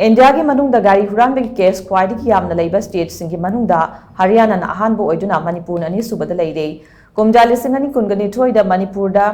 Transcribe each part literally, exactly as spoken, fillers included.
ꯏꯟꯗꯤꯌꯥꯒꯤ ꯃꯅꯨꯡꯗ ꯒꯥꯔꯤ ꯍꯨꯔꯥꯟꯕꯒꯤ ꯀꯦꯁ ꯈ꯭ꯋꯥꯏꯗꯒꯤ ꯌꯥꯝꯅ ꯂꯩꯕ ꯁ꯭ꯇꯦꯠꯁꯤꯡꯒꯤ ꯃꯅꯨꯡꯗ ꯍꯔꯤꯌꯥꯅꯥꯅ ꯑꯍꯥꯟꯕ ꯑꯣꯏꯗꯨꯅ ꯃꯅꯤꯄꯨꯔꯅ ꯑꯅꯤꯁꯨꯕꯗ ꯂꯩꯔꯦ꯫ ꯀꯨꯝꯖꯥ ꯂꯤꯁꯤꯡ ꯑꯅꯤ ꯀꯨꯟꯒ ꯅꯤꯊꯣꯏꯗ ꯃꯅꯤꯄꯨꯔꯗ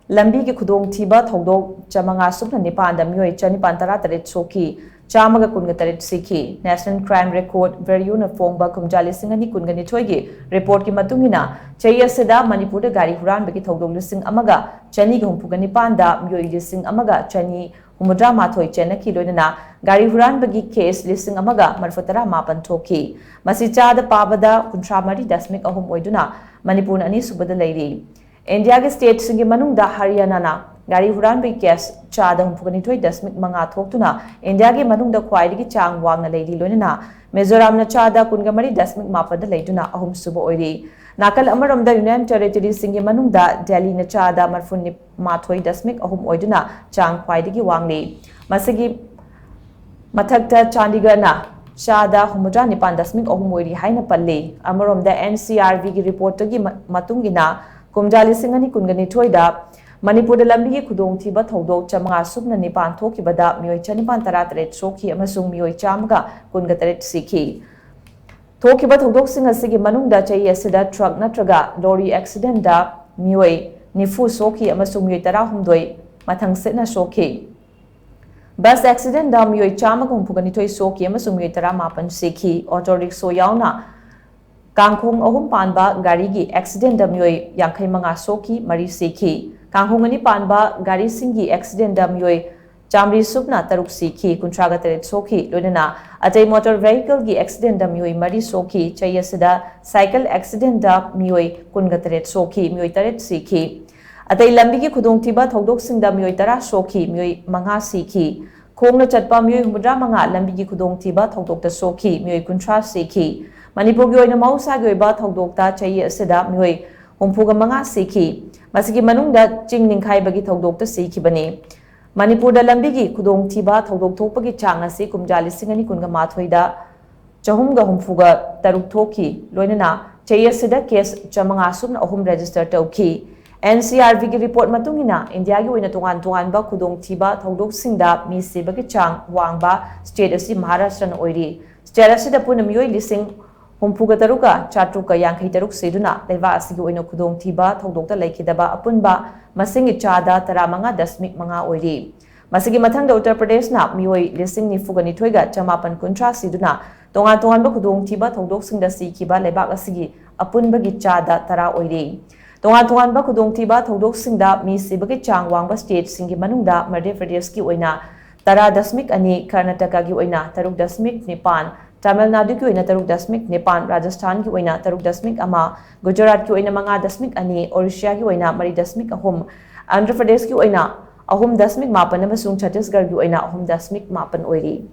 ꯂꯝꯕꯤꯒꯤ ꯈꯨꯗꯣꯡꯊꯤꯕ ꯊꯧꯗꯣꯛ ꯆꯥꯃꯉꯥ ꯁꯨꯞꯅ ꯅꯤꯄꯥꯟꯗ ꯃꯤꯑꯣꯏ ꯆꯅꯤꯄꯥꯟ ꯇꯔꯥꯇꯔꯦꯠ ꯁꯣꯛꯈꯤ, ꯆꯥꯝꯃꯒ ꯀꯨꯟꯒ ꯇꯔꯦꯠ ꯁꯤꯈꯤ꯫ National Crime Record Bureauꯅ ꯐꯣꯡꯕ ꯀꯨꯝꯖꯥ ꯂꯤꯁꯤꯡ ꯑꯅꯤ ꯀꯨꯟꯒ ꯅꯤꯊꯣꯏꯒꯤ ꯔꯤꯄꯣꯔꯠꯀꯤ ꯃꯇꯨꯡ ꯏꯟꯅ, ꯆꯍꯤ ꯑꯁꯤꯗ ꯃꯅꯤꯄꯨꯔꯗ ꯒꯥꯔꯤ ꯍꯨꯔꯥꯟꯕꯒꯤ ꯊꯧꯗꯣꯛ ꯂꯤꯁꯤꯡ ꯑꯃꯒ ꯆꯅꯤꯒ ꯍꯨꯝꯐꯨꯒ ꯅꯤꯄꯥꯟꯗ ꯃꯤꯑꯣꯏ ꯂꯤꯁꯤꯡ ꯑꯃꯒ ꯆꯅꯤ ꯍꯨꯝꯐꯨꯇꯔꯥ ꯃꯥꯊꯣꯏ ꯆꯦꯟꯅꯈꯤ, ꯂꯣꯏꯅꯅ ꯒꯥꯔꯤ ꯍꯨꯔꯥꯟꯕꯒꯤ ꯀꯦꯁ ꯂꯤꯁꯤꯡ ꯑꯃꯒ ꯃꯔꯤꯐꯨꯇꯔꯥ ꯃꯥꯄꯟ ꯊꯣꯛꯈꯤ꯫ ꯃꯁꯤ ꯆꯥꯗ ꯄꯥꯕꯗ ꯀꯨꯟꯊ꯭ꯔꯥ ꯃꯔꯤ ꯗꯁꯃꯤꯛ ꯑꯍꯨꯝ ꯑꯣꯏꯗꯨꯅ ꯃꯅꯤꯄꯨꯔꯅ ꯑꯅꯤꯁꯨꯕꯗ ꯂꯩꯔꯤ꯫ ꯏꯟꯗꯤꯌꯥꯒꯤ ꯁ꯭ꯇꯦꯠꯁꯤꯡꯒꯤ ꯃꯅꯨꯡꯗ ꯍꯔꯤꯌꯥꯅꯥꯅ ꯒꯥꯔꯤ ꯍꯨꯔꯥꯟꯕꯒꯤ ꯀꯦꯁ ꯆꯥꯗ ꯍꯨꯝꯐꯨꯒ ꯅꯤꯊꯣꯏ ꯗꯁꯃꯤꯛ ꯃꯉꯥ ꯊꯣꯛꯇꯨꯅ ꯏꯟꯗꯤꯌꯥꯒꯤ ꯃꯅꯨꯡꯗ ꯈ꯭ꯋꯥꯏꯗꯒꯤ ꯆꯥꯡ ꯋꯥꯡꯅ ꯂꯩꯔꯤ, ꯂꯣꯏꯅꯅ ꯃꯤꯖꯣꯔꯥꯝꯅ ꯆꯥꯗ ꯀꯨꯟꯒ ꯃꯔꯤ ꯗꯁꯃꯤꯛ ꯃꯥꯄꯟꯗ ꯂꯩꯗꯨꯅ ꯑꯍꯨꯝꯁꯨꯕ ꯑꯣꯏꯔꯤ꯫ ꯅꯥꯀꯜ ꯑꯃꯔꯣꯝꯗ ꯌꯨꯅꯤꯌꯟ ꯇꯦꯔꯤꯇꯣꯔꯤꯁꯤꯡꯒꯤ ꯃꯅꯨꯡꯗ ꯗꯦꯜꯂꯤꯅ ꯆꯥꯗ ꯃꯔꯤꯐꯨ ꯃꯥꯊꯣꯏ ꯗꯁꯃꯤꯛ ꯑꯍꯨꯝ ꯑꯣꯏꯗꯨꯅ ꯆꯥꯡ ꯈ꯭ꯋꯥꯏꯗꯒꯤ ꯋꯥꯡꯂꯤ꯫ ꯃꯁꯤꯒꯤ ꯃꯊꯛꯇ ꯆꯥꯟꯗꯤꯒꯔꯅ ꯆꯥꯗ ꯍꯨꯝꯐꯨꯇꯔꯥ ꯅꯤꯄꯥꯟ ꯗꯁꯃꯤꯛ ꯑꯍꯨꯝ ꯑꯣꯏꯔꯤ ꯍꯥꯏꯅ ꯄꯜꯂꯤ꯫ ꯑꯃꯔꯣꯝꯗ, NCRBꯒꯤ ꯔꯤꯄꯣꯔꯠꯇꯒꯤ ꯃ-, ꯃꯇꯨꯡ ꯏꯟꯅ, ꯀꯨꯝꯖꯥ ꯂꯤꯁꯤꯡ ꯑꯅꯤ ꯀꯨꯟꯒ ꯅꯤꯊꯣꯏꯗ ꯃꯅꯤꯄꯨꯔꯗ ꯂꯝꯕꯤꯒꯤ ꯈꯨꯗꯣꯡꯊꯤꯕ ꯊꯧꯗꯣꯛ ꯆꯥꯃꯉꯥ ꯁꯨꯞꯅ ꯅꯤꯄꯥꯟ ꯊꯣꯛꯈꯤꯕꯗ ꯃꯤꯑꯣꯏ ꯆꯅꯤꯄꯥꯟ ꯇꯔꯥꯇꯔꯦꯠ ꯁꯣꯛꯈꯤ ꯑꯃꯁꯨꯡ ꯃꯤꯑꯣꯏ ꯆꯥꯝꯃꯒ ꯀꯨꯟꯒ ꯇꯔꯦꯠ ꯁꯤꯈꯤ꯫ ꯊꯣꯛꯈꯤꯕ ꯊꯧꯗꯣꯛꯁꯤꯡ ꯑꯁꯤꯒꯤ ꯃꯅꯨꯡꯗ ꯆꯍꯤ ꯑꯁꯤꯗ ꯇ꯭ꯔꯛ ꯅꯠꯇ꯭ꯔꯒ ꯂꯣꯔꯤ ꯑꯦꯛꯁꯤꯗꯦꯟꯗ ꯃꯤꯑꯣꯏ ꯅꯤꯐꯨ ꯁꯣꯛꯈꯤ ꯑꯃꯁꯨꯡ ꯃꯤꯑꯣꯏ ꯇꯔꯥꯍꯨꯝꯗꯣꯏ ꯃꯊꯪꯁꯤꯠꯅ ꯁꯣꯛꯈꯤ꯫ ꯕꯁ ꯑꯦꯛꯁꯤꯗꯦꯟꯗ ꯃꯤꯑꯣꯏ ꯆꯥꯝꯃꯒ ꯍꯨꯝꯐꯨꯒ ꯅꯤꯊꯣꯏ ꯁꯣꯛꯈꯤ ꯑꯃꯁꯨꯡ ꯃꯤꯑꯣꯏ ꯇꯔꯥꯃꯥꯄꯟ ꯁꯤꯈꯤ꯫ ꯑꯣꯇꯣ ꯔꯤꯛꯁꯣ ꯌꯥꯎꯅ ꯀꯥꯡꯈꯣꯡ ꯑꯍꯨꯝ ꯄꯥꯟꯕ ꯒꯥꯔꯤꯒꯤ ꯑꯦꯛꯁꯤꯗꯦꯟꯗ ꯃꯤꯑꯣꯏ ꯌꯥꯡꯈꯩ ꯃꯉꯥ ꯁꯣꯛꯈꯤ, ꯃꯔꯤ ꯁꯤꯈꯤ꯫ ꯀꯥꯡꯈꯣꯡ ꯑꯅꯤ ꯄꯥꯟꯕ ꯒꯥꯔꯤꯁꯤꯡꯒꯤ ꯑꯦꯛꯁꯤꯗꯦꯟꯗ ꯃꯤꯑꯣꯏ ꯆꯥꯃꯔꯤ ꯁꯨꯞꯅ ꯇꯔꯨꯛ ꯁꯤꯈꯤ, ꯀꯨꯟꯊ꯭ꯔꯥꯒ ꯇꯔꯦꯠ ꯁꯣꯛꯈꯤ꯫ ꯂꯣꯏꯅꯅ ꯑꯇꯩ ꯃꯣꯇꯣꯔ ꯚꯦꯍꯤꯀꯜꯒꯤ ꯑꯦꯛꯁꯤꯗꯦꯟꯗ ꯃꯤꯑꯣꯏ ꯃꯔꯤ ꯁꯣꯛꯈꯤ꯫ ꯆꯍꯤ ꯑꯁꯤꯗ ꯁꯥꯏꯀꯜ ꯑꯦꯛꯁꯤꯗꯦꯟꯗ ꯃꯤꯑꯣꯏ ꯀꯨꯟꯒ ꯇꯔꯦꯠ ꯁꯣꯛꯈꯤ, ꯃꯤꯑꯣꯏ ꯇꯔꯦꯠ ꯁꯤꯈꯤ꯫ ꯑꯇꯩ ꯂꯝꯕꯤꯒꯤ ꯈꯨꯗꯣꯡꯊꯤꯕ ꯊꯧꯗꯣꯛꯁꯤꯡꯗ ꯃꯤꯑꯣꯏ ꯇꯔꯥ ꯁꯣꯛꯈꯤ, ꯃꯤꯑꯣꯏ ꯃꯉꯥ ꯁꯤꯈꯤ꯫ ꯈꯣꯡꯅ ꯆꯠꯄ ꯃꯤꯑꯣꯏ ꯍꯨꯝꯐꯨꯇꯔꯥ ꯃꯉꯥ ꯂꯝꯕꯤꯒꯤ ꯈꯨꯗꯣꯡꯊꯤꯕ ꯊꯧꯗꯣꯛꯇ ꯁꯣꯛꯈꯤ, ꯃꯤꯑꯣꯏ ꯀꯨꯟꯊ꯭ꯔꯥ ꯁꯤꯈꯤ꯫ ꯃꯅꯤꯄꯨꯔꯒꯤ ꯑꯣꯏꯅ ꯃꯍꯧꯁꯥꯒꯤ ꯑꯣꯏꯕ ꯊꯧꯗꯣꯛꯇ ꯆꯍꯤ ꯑꯁꯤꯗ ꯃꯤꯑꯣꯏ ꯍꯨꯝꯐꯨꯒ ꯃꯉꯥ ꯁꯤꯈꯤ꯫ ꯃꯁꯤꯒꯤ ꯃꯅꯨꯡꯗ ꯆꯤꯡ ꯅꯤꯡꯈꯥꯏꯕꯒꯤ ꯊꯧꯗꯣꯛꯇ ꯁꯤꯈꯤꯕꯅꯤ꯫ ꯃꯅꯤꯄꯨꯔꯗ ꯂꯝꯕꯤꯒꯤ ꯈꯨꯗꯣꯡꯊꯤꯕ ꯊꯧꯗꯣꯛ ꯊꯣꯛꯄꯒꯤ ꯆꯥꯡ ꯑꯁꯤ ꯀꯨꯝꯖꯥ ꯂꯤꯁꯤꯡ ꯑꯅꯤ ꯀꯨꯟꯒ ꯃꯥꯊꯣꯏꯗ ꯆꯍꯨꯝꯒ ꯍꯨꯝꯐꯨꯒ ꯇꯔꯨꯛ ꯊꯣꯛꯈꯤ꯫ ꯂꯣꯏꯅꯅ ꯆꯍꯤ ꯑꯁꯤꯗ ꯀꯦꯁ ꯆꯥꯃꯉꯥ ꯁꯨꯞꯅ ꯑꯍꯨꯝ ꯔꯦꯖꯤꯁꯇꯔ ꯇꯧꯈꯤ꯫ ꯑꯦꯟ ꯁꯤ ꯑꯥꯔ ꯕꯤꯒꯤ ꯔꯤꯄꯣꯔꯠ ꯃꯇꯨꯡ ꯏꯟꯅ, ꯏꯟꯗꯤꯌꯥꯒꯤ ꯑꯣꯏꯅ ꯇꯣꯉꯥꯟ ꯇꯣꯉꯥꯟꯕ ꯈꯨꯗꯣꯡꯊꯤꯕ ꯊꯧꯗꯣꯛꯁꯤꯡꯗ ꯃꯤ ꯁꯤꯕꯒꯤ ꯆꯥꯡ ꯋꯥꯡꯕ ꯁ꯭ꯇꯦꯠ ꯑꯁꯤ ꯃꯍꯥꯔꯥꯁꯇ꯭ꯔꯅ ꯑꯣꯏꯔꯤ꯫ ꯁ꯭ꯇꯦꯠ ꯑꯁꯤꯗ ꯄꯨꯟꯅ ꯃꯤꯑꯣꯏ ꯂꯤꯁꯤꯡ ꯍꯨꯝꯐꯨꯒ ꯇꯔꯨꯛꯀ ꯆꯥꯇ꯭ꯔꯨꯛꯀ ꯌꯥꯡꯈꯩ ꯇꯔꯨꯛ ꯁꯤꯗꯨꯅ ꯂꯩꯕꯥꯛ ꯑꯁꯤꯒꯤ ꯑꯣꯏꯅ ꯈꯨꯗꯣꯡꯊꯤꯕ ꯊꯧꯗꯣꯛꯇ ꯂꯩꯈꯤꯗꯕ ꯑꯄꯨꯟꯕ ꯃꯁꯤꯡꯒꯤ ꯆꯥꯗ ꯇꯔꯥꯃꯉꯥ ꯗꯁꯃꯤꯛ ꯃꯉꯥ ꯑꯣꯏꯔꯤ꯫ ꯃꯁꯤꯒꯤ ꯃꯊꯪꯗ ꯎꯠꯇꯔ ꯄ꯭ꯔꯗꯦꯁꯅ ꯃꯤꯑꯣꯏ ꯂꯤꯁꯤꯡ ꯅꯤꯐꯨꯒ ꯅꯤꯊꯣꯏꯒ ꯆꯃꯥꯄꯟ ꯀꯨꯟꯊ꯭ꯔꯥ ꯁꯤꯗꯨꯅ ꯇꯣꯉꯥꯟ ꯇꯣꯉꯥꯟꯕ ꯈꯨꯗꯣꯡꯊꯤꯕ ꯊꯧꯗꯣꯛꯁꯤꯡꯗ ꯁꯤꯈꯤꯕ ꯂꯩꯕꯥꯛ ꯑꯁꯤꯒꯤ ꯑꯄꯨꯟꯕꯒꯤ ꯆꯥꯗ ꯇꯔꯥ ꯑꯣꯏꯔꯤ꯫ ꯇꯣꯉꯥꯟ ꯇꯣꯉꯥꯟꯕ ꯈꯨꯗꯣꯡꯊꯤꯕ ꯊꯧꯗꯣꯛꯁꯤꯡꯗ ꯃꯤ ꯁꯤꯕꯒꯤ ꯆꯥꯡ ꯋꯥꯡꯕ ꯁ꯭ꯇꯦꯠꯁꯤꯡꯒꯤ ꯃꯅꯨꯡꯗ ꯃꯙ꯭ꯌ ꯄ꯭ꯔꯗꯦꯁꯀꯤ ꯑꯣꯏꯅ ꯇꯔꯥ ꯗꯁꯃꯤꯛ ꯑꯅꯤ, ꯀꯔꯅꯥꯇꯀꯥꯒꯤ ꯑꯣꯏꯅ ꯇꯔꯨꯛ ꯗꯁꯃꯤꯛ ꯅꯤꯄꯥꯟ, ꯇꯥꯃꯤꯜ ꯅꯥꯗꯨꯒꯤ ꯑꯣꯏꯅ ꯇꯔꯨꯛ ꯗꯁꯃꯤꯛ ꯅꯤꯄꯥꯟ, ꯔꯥꯖꯁꯊꯥꯟꯒꯤ ꯑꯣꯏꯅ ꯇꯔꯨꯛ ꯗꯁꯃꯤꯛ ꯑꯃ, ꯒꯨꯖꯔꯥꯠꯀꯤ ꯑꯣꯏꯅ ꯃꯉꯥ ꯗꯁꯃꯤꯛ ꯑꯅꯤ, ꯑꯣꯔꯤꯁꯤꯌꯥꯒꯤ ꯑꯣꯏꯅ ꯃꯔꯤ ꯗꯁꯃꯤꯛ ꯑꯍꯨꯝ, ꯑꯟꯙ꯭ꯔ ꯄ꯭ꯔꯗꯦꯁꯀꯤ ꯑꯣꯏꯅ ꯑꯍꯨꯝ ꯗꯁꯃꯤꯛ ꯃꯥꯄꯟ ꯑꯃꯁꯨꯡ ꯆꯠꯇꯤꯁꯒꯔꯒꯤ ꯑꯣꯏꯅ ꯑꯍꯨꯝ ꯗꯁꯃꯤꯛ ꯃꯥꯄꯟ ꯑꯣꯏꯔꯤ꯫